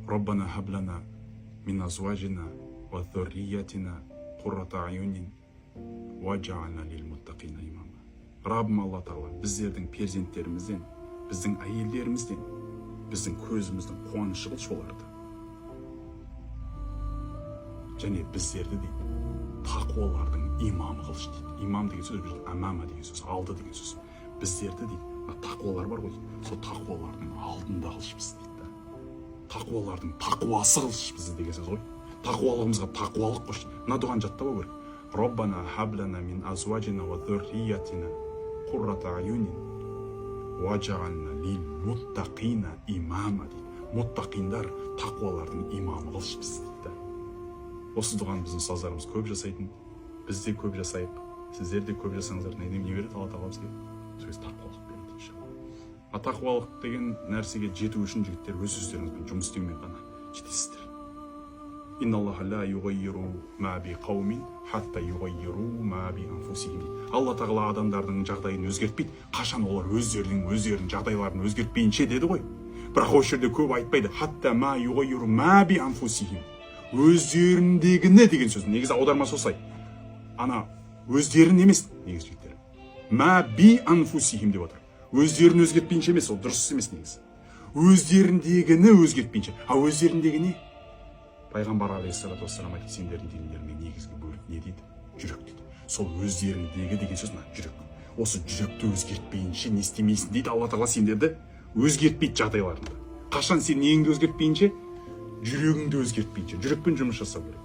Раббана хаб лана мин азуажина уа зурриятина қуррата аюнин уаджаална лил муттақина имама. Раббым Алла Тағала, біздердің перзенттерімізден, біздің әйелдерімізден, біздің көзіміздің қуанышы қылшы оларды және біздерді, дейді, тақуалардың имамы қылшы, дейді. Имам деген сөз бұл жерде амама деген сөз, алды деген сөз. Біздерді, дейді, мына тақуалар бар ғой, дейді, сол тақуалардың алдында қылшы бізді, дейді да. Тақуалардың тақуасы қылшы бізді деген сөз ғой. Тақуалығымызға тақуалық қосшы. Мына дұғаны жаттап алу керек. Раббана хаб лана мин азуажина уа зурриятина қуррата аюнин уаджаална лил муттақина имама, дейді. Муттақиндар, тақуалардың имамы қылшы бізді, дейді да. Осы дұғаны біздің ұстаздарымыз көп жасайтын, біз де көп жасайық, сіздер де көп жасаңыздар. Не береді Алла Тағала бізге? Сол кезде тақуалық береді, иншалла. А тақуалық деген нәрсеге жету үшін, жігіттер, өз өздеріңізбен жұмыс істеумен ғана жетесіздер. Инналлаха ла юғаййиру ма би қаумин хатта юғаййиру ма би анфусихим, дейді. Алла Тағала адамдардың жағдайын өзгертпейді, қашан олар өздерінің жағдайларын өзгертпейінше, деді ғой. Бірақ осы жерде көп айтпайды. Хатта ма юғаййиру ма би анфусихим, өздеріндегіні деген сөз. Негізі аудармасы осылай, ана өздерін емес негізі, жігіттер, ма би анфусихим деп отыр. Өздерін өзгертпейінше емес, ол дұрыс емес негізі. Өздеріндегіні өзгертпейінше. А өздеріндегі не? Пайғамбар алейхиссалату уассалам айтты: сендердің денелеріңе негізгі бөлік не, дейді? Жүрек, дейді. Сол өздеріңдегі деген сөз мына жүрек. Осы жүректі өзгертпейінше не істемейсің, дейді. Алла Тағала сендерді өзгертпейді жағдайларыңды. Қашан сен неңді өзгертпейінше? Жүрегіңді өзгертпейінше. Жүрекпен жұмыс жасау керек.